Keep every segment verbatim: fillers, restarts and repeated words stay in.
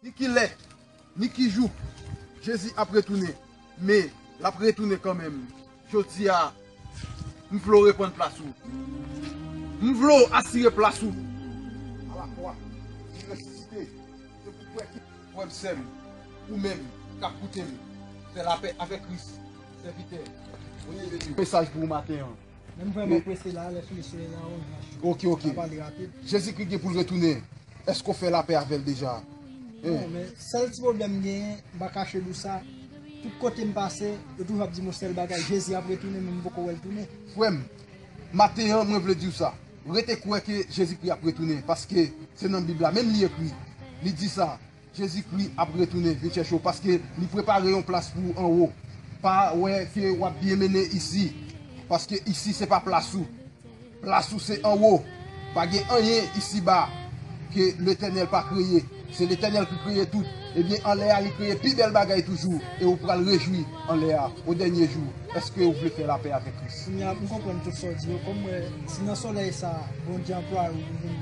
Ni ki lè, ni ki jou, Jezi ap retounen, men l ap retounen kanmenm. Jodi a, m vle w reprann plas ou. M vle w asire plas ou. Alafwa, li resisite. Se pou kwè ki, frè m, sè m, ou menm k ap koute m, fè lapè avèk Kris, sèvitè. Bondye beni w. Mesaj pou w maten an. Men m vrèman prese la, lè sou mesye la, on. Ok, ok. N a pale rapid. Jezikri gen pou l retounen. Èske w fè lapè avè l deja? Non, men sèl ti pwoblèm m genyen, m pa kache di w sa. Tout kote m pase, yo toujou ap di m yon sèl bagay, Jezi ap retounen, men m poko wè l tounen. Frè m, maten an, mwen vle di w sa. Rete kwè ke Jezikri ap retounen, paske se nan Bib la, menm li ekri. Li di sa. Jezikri ap retounen vin chèche w, paske li prepare yon plas pou ou anwo. Pa wè ke w ap byen mennen isi, paske isi se pa plas ou. Plas ou se anwo. Pa gen anyen isiba ke Letènèl pa kreye. Se Letènèl ki kreye tout. Ebyen, anlè a, li kreye pi bèl bagay toujou, e ou pral rejwi anlè a, o dènye jou. Èske ou vle fè lapè avèk Kris? Kounye a, m konprann tout sa w di yo. Kòm mwen, si nan solèy sa a, Bondye anplwaye w pou vin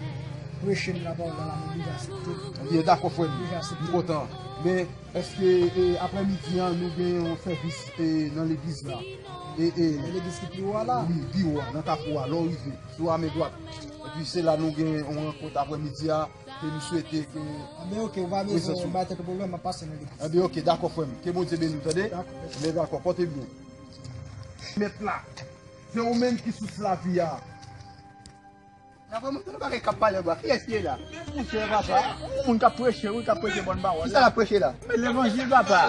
preche m lapawòl la, la, mwen deja aksepte l. Ebyen, dakò, frè m. Deja aksepte. M kontan. Men, èske, e, aprèmidi an, nou gen yon sèvis, e, nan legliz la? E, e, nan legliz ki pi wo a la? Wi, pi wo a, nan Kafou a, lè w rive, sou a men dwat. Epi se la nou gen yon rankont aprèmidi a, ke nou swete ke... Anben, ok, ou pa bezwen bay tèt ou pwoblèm, m ap pase nan legliz. Anben, ok, dakò, frè m. Ke Bondye beni w, tande? Dakò. Men dakò, pòte byen. Mèt la, se ou menm ki sous lavi a. N ap remonte yon bagay k ap pale anba. Kiyès ki ye la? Monchè, papa, yon moun k ap preche, wi, k ap preche bòn pawòl. Kisa l ap preche la? Men levanjil, papa.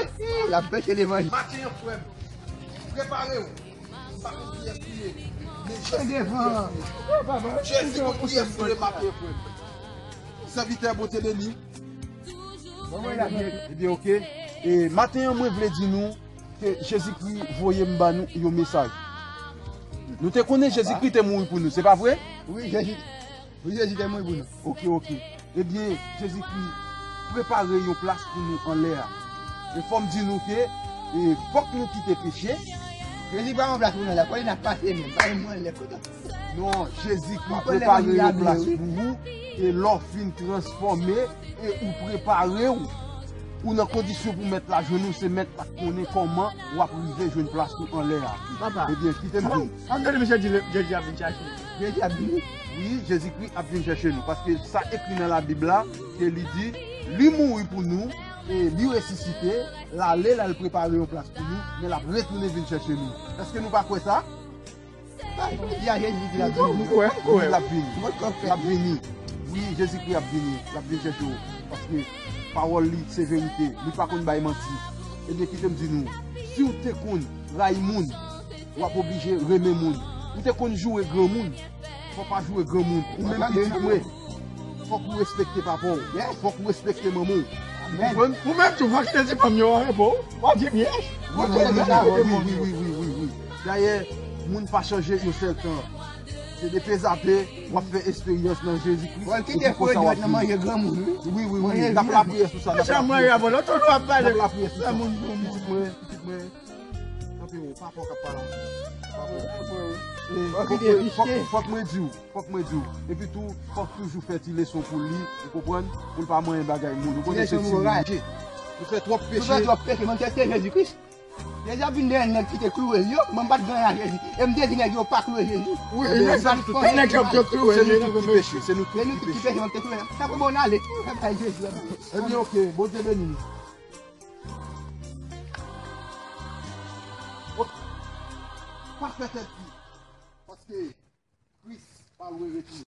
L ap preche levanjil. Maten an, frè m, prepare w. M pa konn kiyès ou ye, men Jezi konn kiyès ou ye. Jezi konn kiyès ou ye maten an, frè m. Sèvitè, Bondye beni. Ebyen, ok. E maten an, mwen vle di nou ke Jezikri voye m ba nou yon mesaj. Nou te konnen Jezikri te mouri pou nou, se pa vre? Wi, Jezi, wi, Jezi te mouri pou nou. Ok, ok. Ebyen, Jezikri prepare yon plas pou nou anlè a. E fò m di nou ke, e, fòk nou kite peche. Jezi pa yon plas pou nou anlè, kote n ap pase menm, pa yon mwen lè kote. Non, Jezikri prepare yon plas pou ou, e lè w fin transfòme, e ou prepare w, ou nan kondisyon pou Mèt la jwenn ou, se Mèt la k konnen kòman w ap rive jwenn plas ou anlè a. Papa. Ebyen, kite m di w. An gade misye di Jezi ap vin chache. Jezi ap vini. Wi, Jezikri ap vin chèche nou, paske sa ekri nan Labib la, ke li di, li mouri pou nou, e li resisite, l ale, l al prepare yon plas pou nou, men l ap retounen vin chèche nou. Èske nou pa kwè sa? Jodi a Jezi di l ap vini. Wi, l ap vini. L ap vini. Wi, Jezikri ap vini. L ap vin chèche w. Paske pawòl li se verite. Li pa konn bay manti. Ebyen, kite m di nou, si w te konn rayi moun, w ap oblije renmen moun. Ou te konn joure granmoun, fò w pa joure granmoun. Ou menm pitit mwen, fòk ou respekte papa w. Fòk ou respekte manman w. Ou konprann? Ou menm tou, fòk se ti fanm yo an repo. W ap di byen. Wi, wi, wi, wi, wi, wi. Dayè, moun pa chanje yon sèl tan. Se depi zape, w ap fè esperyans nan Jezikri. Bon, kite fou nan manje granmoun, wi. Wi, wi, wi. N ap lapriyè sou sa, n ap lapriyè sou sa. N ap lapriyè sou sa. Pitit mwen, pitit mwen. Kanpe wo, papa w k ap pale. Papa w. E, fòk mwen, fòk, fòk mwen di w, fòk mwen di w. Epi tou, fòk toujou fè ti leson pou li, ou konprann? Pou l pa manyen bagay moun. Ou konnen se ti li. Nou fè twòp peche. Nou fè twòp peche, men se Jezikri. Jezi ap vin dèyè nèg ki te kloure l yo, men m pa t gen anyen a Jezi. E m te di nèg yo pa kloure Jezi. Wi, men se nou tout ki peche, se nou tout ki peche. Se nou tout ki peche, men m te kloure l. Sa pou bon ale. Ebyen, ok, Bondye beni nou. Ok. Pa fè tèt di. Paske Kris pa lwen retounen.